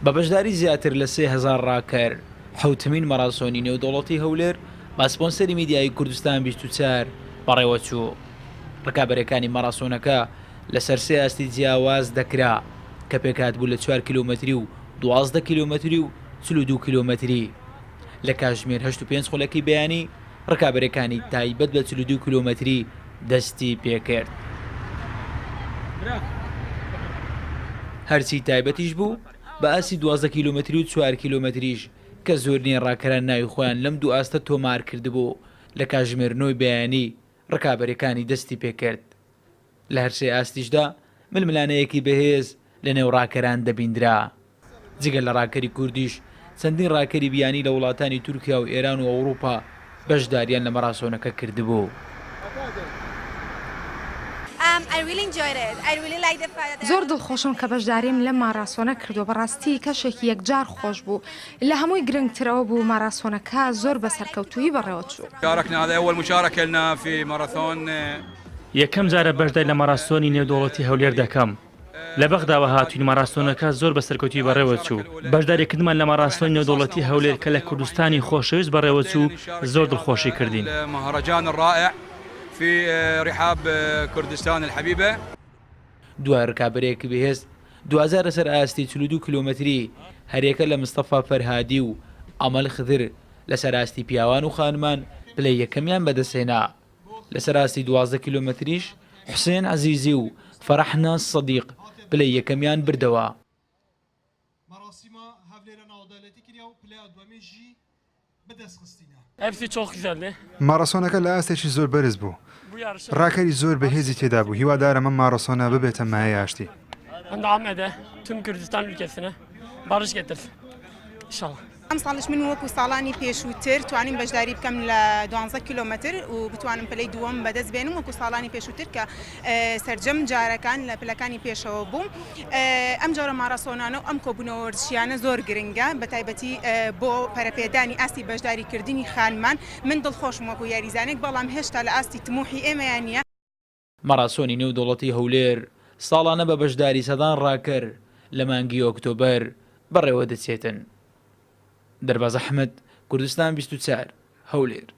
بە بەشداری زیاتر لە 3000 ڕاکەر، حەوتەمین مەراسۆنی نێودەوڵەتی هەولێر بە سپۆنسەری میدیایی کوردستان 24 بەڕێوەچوو. ڕکابەرەکانی مەراسۆنەکە لەسەر سێ ئاستی جیاواز دەکرا کە پێکهاتبوو لە چوار کیلۆمەتری و 12 کیلۆمەتری و 42 کیلۆمەتری. لە کاتژمێر هەشت و پێنج خولەکی بەیانی ڕکابەرەکانی تایبەت بە 42 کیلۆمەتری دەستی پێکرد. هەرچی تایبەتیش بوو بە ئاستی 12 کیلۆمەتری و چوار کیلۆمەتریش کە زۆرینەی ڕاکەران ناوی خۆیان لەم دوو ئاستە تۆمار کردبوو لە کاتژمێر نۆی بەیانی ڕکابەریەکانی دەستی پێکرد. لە هەرسێ ئاستیشدا ململانێیەکی بەهێز لە نێو ڕاکەران دەبیندرا. جگە لە ڕاکەری کوردیش چەندین ڕاکەری بیانی لە وڵاتانی تورکیا و ئێران و ئەوڕوپا بەشداریان لە مەراسۆنەکە کردبوو. زۆر دڵخۆشم کە بەشداریم لەم ماراسۆنە کردووە، بەڕاستی کەشێکی یەکجار خۆش بوو، لە هەمووی گرنگتر ئەوە بوو ماراسۆنەکە زۆر بە سەرکەوتوویی بەڕێوەچوو. یەکەم جارە بەشداری لە ماراسۆنی نێودەوڵەتی هەولێر دەکەم. لە بەغداوە هاتووین، ماراسۆنەکە زۆر بە سەرکەوتوویی بەڕێوەچوو. بەشداریکردنمان لە ماراسۆنی نێودەوڵەتی هەولێر کە لە کوردستانی خۆشەویست بەڕێوەچوو، زۆر دڵخۆشی کردین. دوای رکابەرێکی بەهێز، دواجار لەسەر ئاستی 42 کیلۆمەتری هەریەکە لە مستەفا فەرهادی و ئەمەل خدر لەسەر ئاستی پیاوان و خانمان پلەی یەکەمیان بەدەستهێنا. لەسەر ئاستی 12 کیلۆمەتریش حوسێن عەزیزی و فەرەحناز سەدیق پلەی یەکەمیان بردەوە. ماڕاسۆنەکە لە ئاستێکی زۆر بەرز بوو. ڕاکەری زۆر بەهێزی تێدا بوو، هیوادارم ئەم ماڕاسۆنە ببێتە مایەی ئاشتی. ئەمساڵیش من وەکو ساڵانی پێشووتر توانیم بەشداری بکەم لە دوانزە کیلۆمەتر و بتوانم پلەی دووەم بەدەست بێنم وەکو ساڵانی پێشووتر کە سەرجەم جارەکان لە پلەکانی پێشەوە بووم. ئەم جۆرە ماڕاسۆنانە و ئەم کۆبوونەوە وەرزشیانە زۆر گرنگە بەتایبەتی بۆ پەرەپێدانی ئاستی بەشداریکردنی خانمان. من دڵخۆشم وەکو یاریزانێک بەڵام هێشتا لە ئاستی تموحی ئێمەیان نییە. مەراسۆنی نێودەوڵەتی هەولێر ساڵانە بە بەشداری سەدان ڕاکەر لە مانگی ئۆکتۆبەر بەڕێوەدەچێتن. دەرباز ئەحمەد، کوردستان 24، هەولێر.